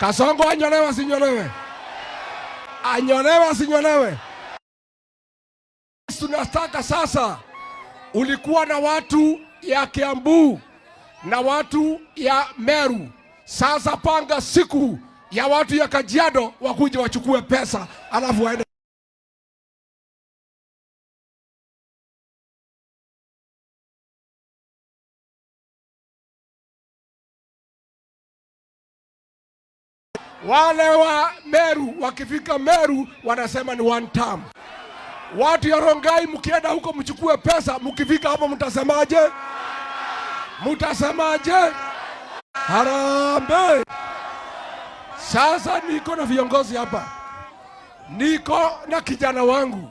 Kasongo anyolewe asinyolewe? Anyolewe asinyolewe? Tunataka sasa, ulikuwa na watu ya Kiambu na watu ya Meru, sasa panga siku ya watu ya Kajiado wakuje wachukue pesa alafu waende. Wale wa Meru wakifika Meru wanasema ni one term. Watu ya Rongai mkienda huko mchukue pesa, mkifika hapo mtasemaje? Mtasemaje? Harambee! Sasa niko na viongozi hapa, niko na kijana wangu,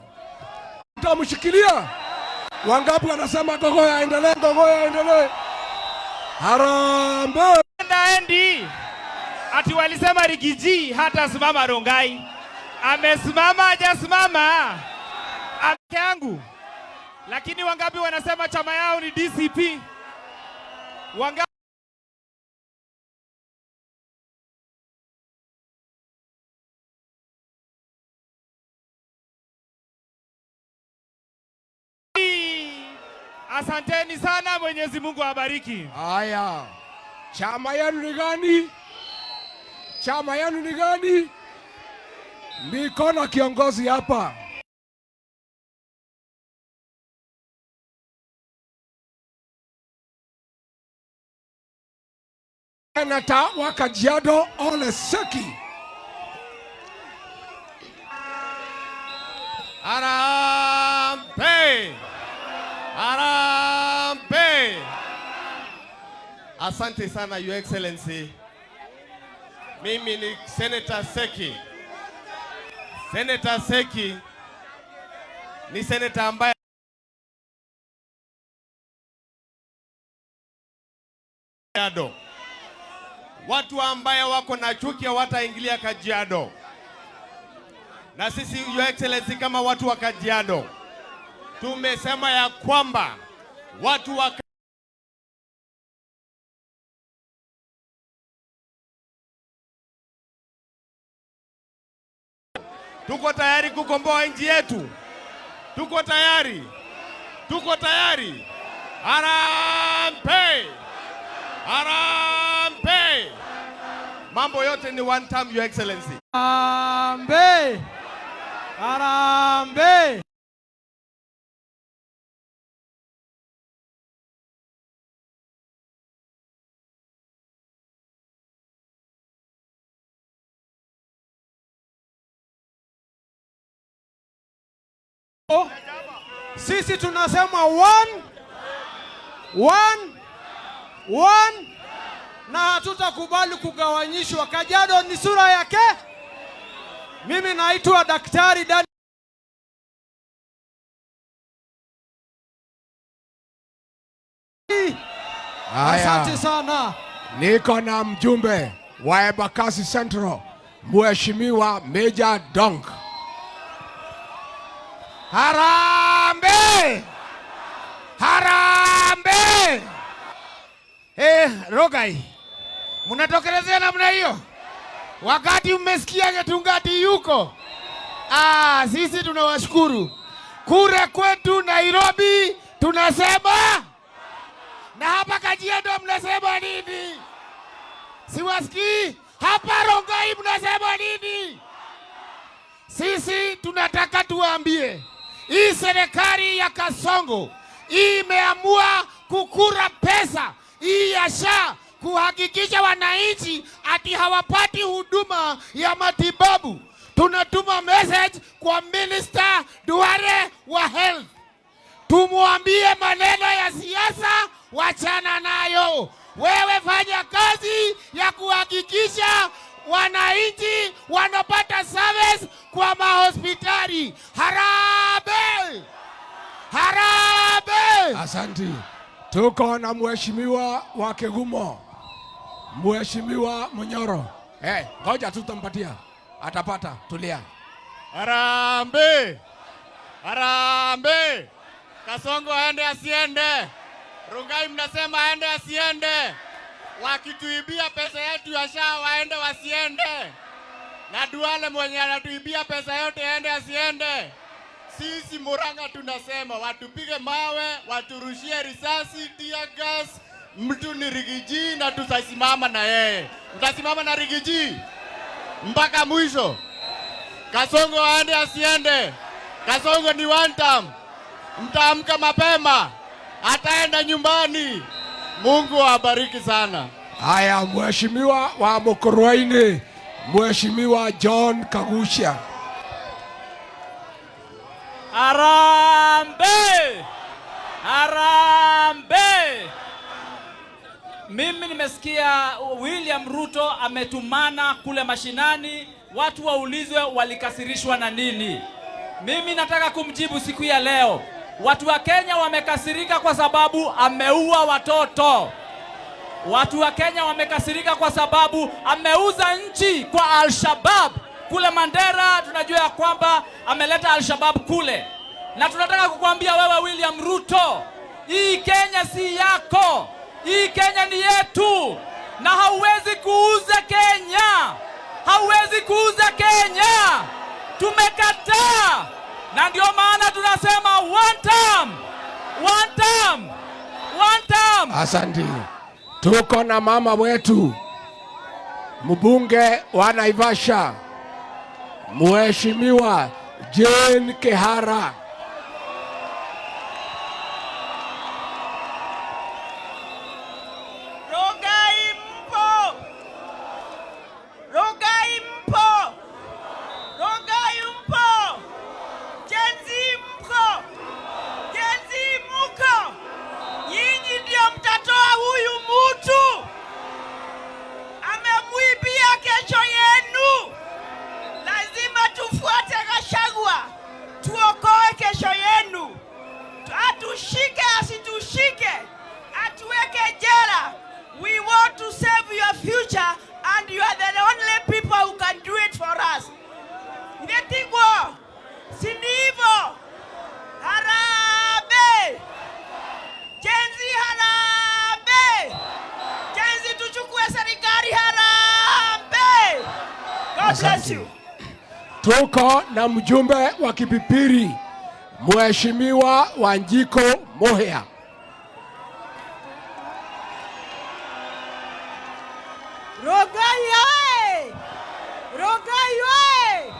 mtamshikilia. Wangapi wanasema Ngogoyo aendelee, Ngogoyo aendelee? Harambee! Endi ati walisema Riggy G hata simama Rongai, amesimama hajasimama yangu. Lakini wangapi wanasema chama yao ni DCP? Wangapi? Asanteni sana, Mwenyezi Mungu awabariki. Haya, chama yenu ni gani? Chama yenu ni gani? Niko na kiongozi hapa. Senata wa Kajiado Ole Seki. Harambee! Harambee! Asante sana, Your Excellency. Mimi ni Senator Seki. Senator Seki ni senator ambaye Kajiado. Watu ambaye wako na chuki hawataingilia Kajiado. Na sisi, Your Excellency, kama watu wa Kajiado tumesema ya kwamba watu wa tuko tayari kukomboa nchi yetu, tuko tayari, tuko tayari. Harambee! Harambee! Mambo yote ni one term, Your Excellency. Harambee! Harambee! Sisi tunasema one, one, one na hatutakubali kugawanyishwa. Kajiado ni sura yake. Mimi naitwa Daktari Daniel. Asante sana. Niko na mjumbe wa Embakasi Central, Mheshimiwa Major Donk. Harambee! Harambee! Rongai, mnatokelezea namna hiyo wakati mmesikia Getungati yuko? Sisi tunawashukuru. Kura kwetu Nairobi tunasema, na hapa Kajiado mnasema nini? Siwasikii. Hapa Rongai mnasema nini? Sisi tunataka tuwaambie hii serikali ya Kasongo imeamua kukura pesa hii ya SHA kuhakikisha wananchi ati hawapati huduma ya matibabu. Tunatuma message kwa Minister Duale wa Health, tumwambie maneno ya siasa wachana nayo. Wewe fanya kazi ya kuhakikisha wananchi wanapata service kwa mahospitali. Harambee! Harambee! Asanti. Tuko na mheshimiwa wa Kigumo, Mheshimiwa Munyoro. Ngoja tu tutampatia, atapata. Tulia. Harambee! Harambee! Kasongo aende asiende? Rongai mnasema aende asiende? Wakituibia pesa yetu ya SHA waende wasiende? Na Duale mwenye anatuibia pesa yote aende asiende? Sisi Murang'a tunasema watupige mawe, waturushie risasi, tear gas, mtu ni Riggy G na tutasimama na yeye. Mtasimama na Riggy G mpaka mwisho. Kasongo aende asiende? Kasongo ni one term. Mtaamka mapema, ataenda nyumbani. Mungu awabariki sana. Haya, Mheshimiwa wa Mukurweini, Mheshimiwa John Kagusha. Harambee! Harambee! Mimi nimesikia William Ruto ametumana kule mashinani watu waulizwe walikasirishwa na nini. Mimi nataka kumjibu siku ya leo. Watu wa Kenya wamekasirika kwa sababu ameua watoto. Watu wa Kenya wamekasirika kwa sababu ameuza nchi kwa Al-Shabaab kule Mandera. Tunajua ya kwamba ameleta Al-Shabaab kule, na tunataka kukuambia wewe William Ruto, hii Kenya si yako, hii Kenya ni yetu, na hauwezi kuuza Kenya, hauwezi kuuza Kenya. Tumekataa, na ndio maana tunasema one term, one term, one term. Asante. Tuko na mama wetu mbunge wa Naivasha, Mheshimiwa Jane Kihara. Rongai mpo! Rongai mpo! Rongai mpo! Gen Z mko! Gen Z mko! Nyinyi ndio mtatoa huyu mutu. Amemwibia kesho yenu. Lazima tufuate Gachagua, tuokoe kesho yenu. Atushike asitushike, atuweke jela. We want to save your future and you are the only people who can do it for us. Ndetigwo, si ni hivyo? Harambee! Gen Z harambee! Gen Z tuchukue serikali harambee! God bless Asante. you. Tuko na mjumbe wa Kipipiri, Mheshimiwa Wanjiku Muhia. Rongai oye! Rongai oye!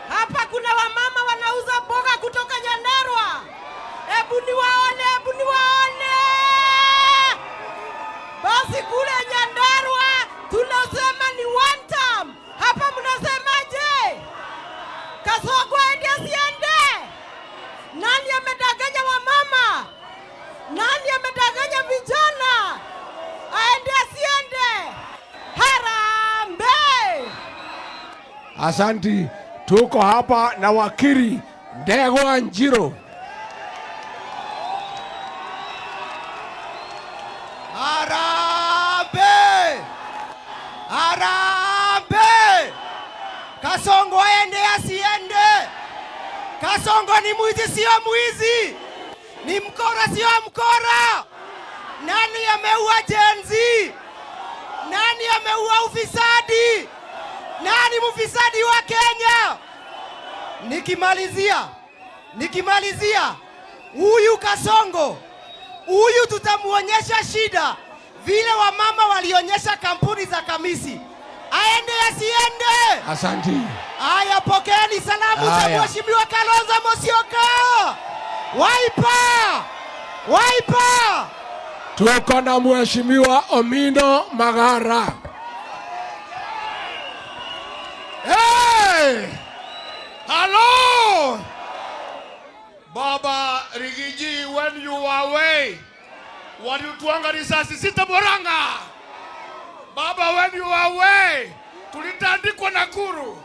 Hapa kuna wamama wanauza mboga kutoka Nyandarua. Hebu niwaone, hebu niwaone. Basi kule Nyandarua tunasema ni one term. Hapa mnasemaje? Kasongo aende asiende? Nani amedanganya wamama? Nani amedanganya vijana? Aende asiende? Harambee! Asanti. Tuko hapa na wakili Ndegwa Njiru. Harambee! Harambee! Kasongo aende asiende? Kasongo ni mwizi sio mwizi? Ni mkora sio mkora? Nani ameua Gen Z? Nani ameua ufisadi? Nani mfisadi wa Kenya? Nikimalizia, huyu Kasongo, huyu tutamuonyesha shida vile wamama walionyesha kampuni za kamisi. Aende asiende? Asante. Aya, pokeeni salamu za Haya. Mheshimiwa Kalonzo Musyoka. Wiper! Wiper! Tuko na Mheshimiwa Omino Magara. Hey! Hello! Baba Riggy G, when you were away, walituanga risasi sita Murang'a. Baba, when you were away, tulitandikwa Nakuru.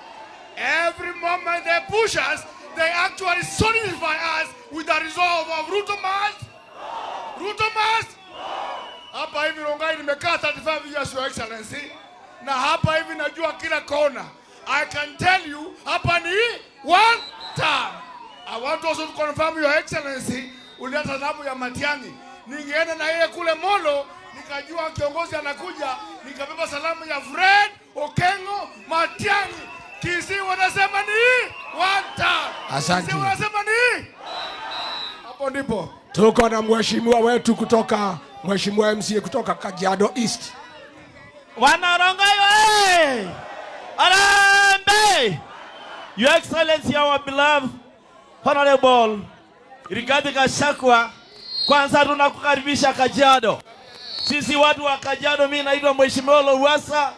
Every moment they push us, they actually solidify us with the resolve of Ruto must. Ruto must. Hapa hivi Rongai nimekaa 35 years, Your Excellency, na hapa hivi najua kila kona. I can tell you hapa ni one term. I want also to confirm, Your Excellency, ulileta sababu ya Matiang'i. Ningeenda na yeye kule Molo, Nikajua kiongozi anakuja, nikabeba salamu ya Fred Okengo Matiang'i. Kisii wanasema ni one term. Asante. Kisii wanasema ni hapo ndipo. Tuko na mheshimiwa wetu kutoka, mheshimiwa MCA kutoka Kajiado East. Wanarongai oye! Harambee! Your Excellency, our beloved Honorable Rigathi Gachagua, kwanza tunakukaribisha Kajiado. Sisi watu wa Kajiado, mimi naitwa Mheshimiwa Lowassa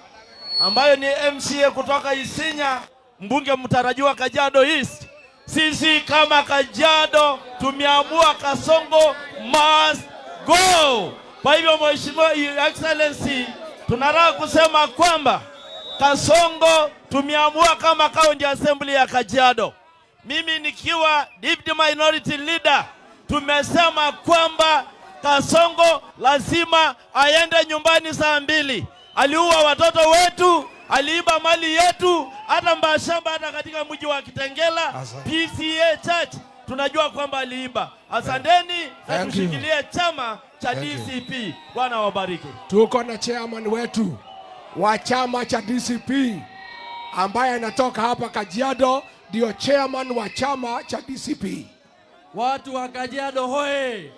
ambayo ni MCA kutoka Isinya, mbunge mtarajiwa Kajiado East. Sisi kama Kajiado tumeamua Kasongo must go. Kwa hivyo Mheshimiwa Your Excellency, tunataka kusema kwamba Kasongo tumeamua kama County Assembly ya Kajiado, mimi nikiwa Deputy Minority Leader, tumesema kwamba Kasongo lazima aende nyumbani saa 2. Aliua watoto wetu, aliiba mali yetu, hata mashamba, hata katika mji wa Kitengela. Asante. PCEA Church tunajua kwamba aliiba. Asanteni na Thank you. tushikilie chama cha Thank you. DCP. Bwana wabariki. Tuko na chairman wetu wa chama cha DCP ambaye anatoka hapa Kajiado, ndio chairman wa chama cha DCP. Watu wa Kajiado hoye!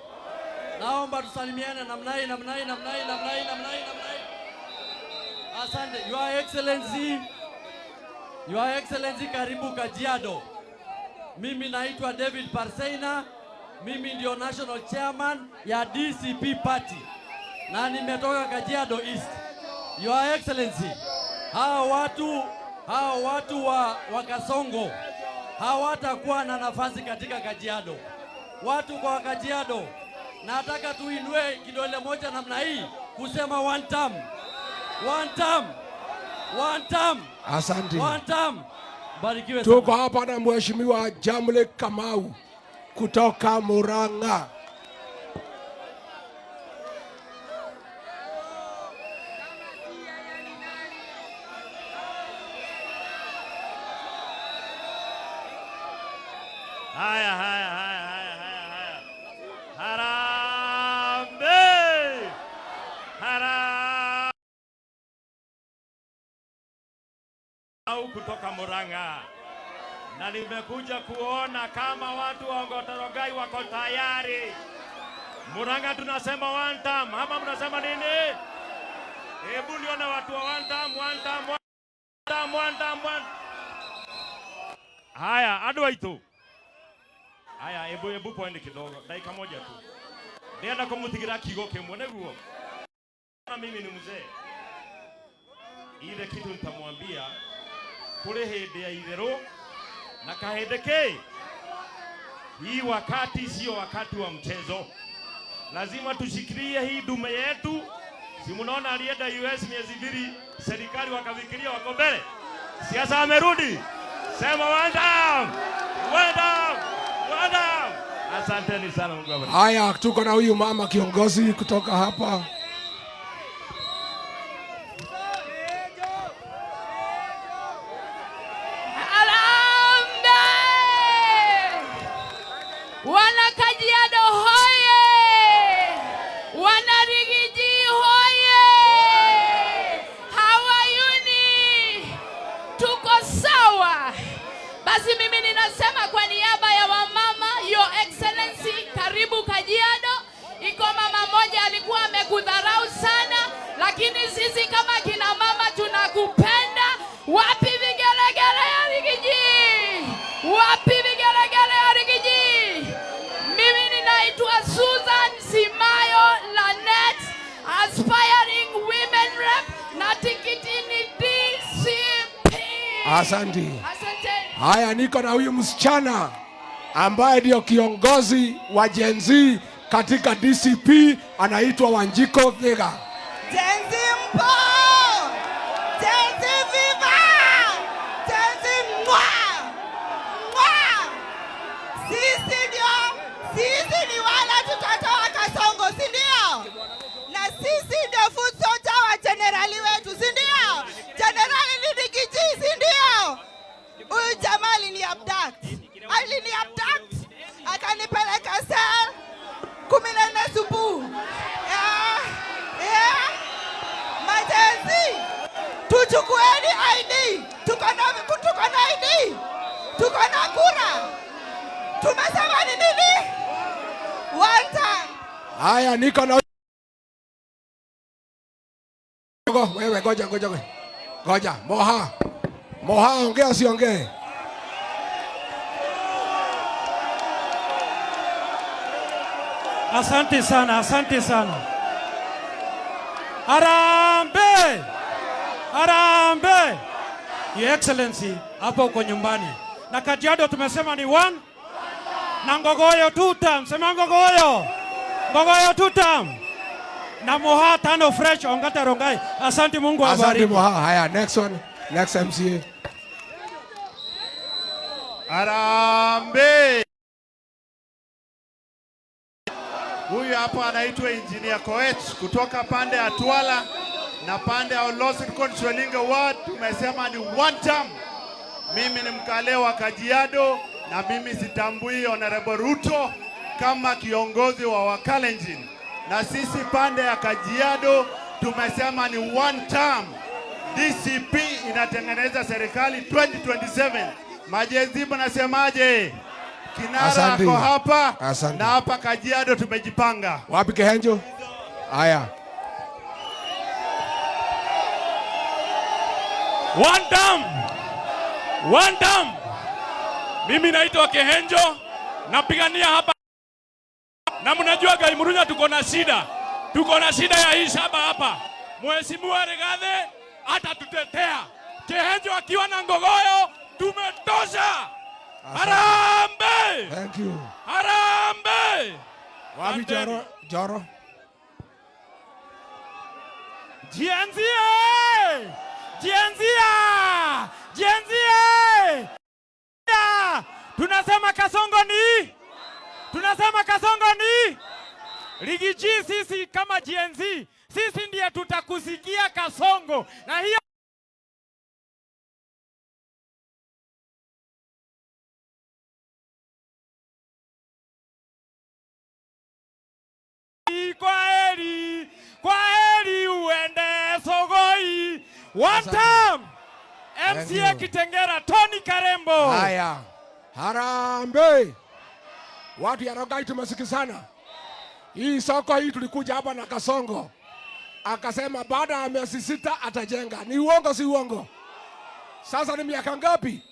Naomba tusalimiane namna hii, namna hii, namna hii, namna hii, namna hii, namna hii. Asante. Your Excellency, Your Excellency, karibu Kajiado. Mimi naitwa David Parseina, mimi ndio national chairman ya DCP Party na nimetoka Kajiado East. Your Excellency, hawa watu wa Kasongo hawatakuwa na nafasi katika Kajiado. Watu kwa Kajiado, nataka tuinue kidole moja namna hii kusema one term, one term, one term, Asante. one term. Barikiwe sana. Tuko hapa na Mheshimiwa Jamle Kamau kutoka Murang'a. Haya, haya, haya, haya, haya, haya. Harambee! Harambee! Au kutoka Murang'a, na nimekuja kuona kama watu wa Ongata wako tayari. Murang'a tunasema one term, ama mnasema nini? Hebu nione watu wa one term, one term, one term, one term, one. Haya, andũ aitũ. Haya, hebu hebu point kidogo, dakika moja tu. Ndĩrenda kũmũtigĩra kiugo kĩmwe nĩguo. Na mimi ni mzee. Ile kitu nitamwambia, kũrĩ hĩndĩ ya itherũ na kahĩndĩ kĩ. Hii wakati sio wakati wa mchezo. Lazima tushikilie hii dume yetu. Si mnaona alienda US miezi 2, serikali wakafikiria wako mbele. Siasa amerudi. Sema one term. One term. One term. Asanteni sana, Mungu awabariki. Haya, tuko na huyu mama kiongozi kutoka hapa. Harambee! Wana Kajiado hoye! Wana Riggy G hoye! Hawayuni, tuko sawa. Basi mimi ninasema kwa niaba ya wamama, Your Excellency, karibu Kajiado. Iko mama moja alikuwa amekudharau sana, lakini sisi kama kina mama tunakupenda. Wapi vigelegele ya Riggy G? Wapi vigelegele ya Riggy G? Mimi ninaitwa Susan Simayo Lanet, aspiring women rep na tikiti ni DCP. Asante. Asante. Haya, niko na huyu msichana ambaye ndio kiongozi wa Gen Z katika DCP, anaitwa Wanjiku Thiga. Gen Z mpo! Gen Z viva! Gen Z mwa! Mwa! Sisi ni wale tutatoa Kasongo, si ndio? Na sisi ndio foot soldier wa jenerali wetu, si ndio? Jenerali ni Riggy G, si ndio? Huyu jamaa alini abduct. Alini abduct akanipeleka cell 14 subuhi. Eh, eh. Tumesema ni nini? One time. Haya, niko na wewe, ngoja ngoja ngoja, Moha Moha, ongea siongee. Asante sana, asante sana. Harambee! Harambee! Your Excellency, hapo uko nyumbani. Na Kajiado tumesema ni one na Ngogoyo two term. Sema Ngogoyo. Ngogoyo two term. Na Moha tano fresh Ongata Rongai. Asante, Mungu Asante awabariki. Moha. Haya, next one. Next MCA. Harambee! Huyu hapa anaitwa Engineer Koech kutoka pande ya Twala na pande ya Olosin Constituency Ward. Tumesema ni one term. Mimi ni mkale wa Kajiado na mimi sitambui Honorable Ruto kama kiongozi wa Wakalenjin, na sisi pande ya Kajiado tumesema ni one term. DCP inatengeneza serikali 2027. Ma-Gen Z mnasemaje? Kinara Asante. ako hapa. Asante. Na hapa Kajiado tumejipanga. Wapi Kehenjo? Haya. One term. One term. Mimi naitwa Kehenjo, napigania hapa na mnajua Gaimurunya tuko na shida, tuko na shida ya hii shamba hapa. Mheshimiwa Rigathi atatutetea. Kehenjo akiwa na Ngogoyo tumetosha. Harambee! Thank you. Harambee! Wapi Joro? Joro. Gen Z! Gen Z! Gen Z! Tunasema Kasongo ni, tunasema Kasongo ni Riggy G. Sisi kama Gen Z, sisi ndiye tutakusikia Kasongo na hiyo kwa heri, kwa heri uende Sogoi. One time. Thank MCA you. Kitengera, Tony Karembo. Haya. Harambee. Watu ya Rongai tumesikizana. Hii soko hii tulikuja hapa na Kasongo. Akasema baada ya miezi 6 atajenga. Ni uongo si uongo? Sasa ni miaka ngapi?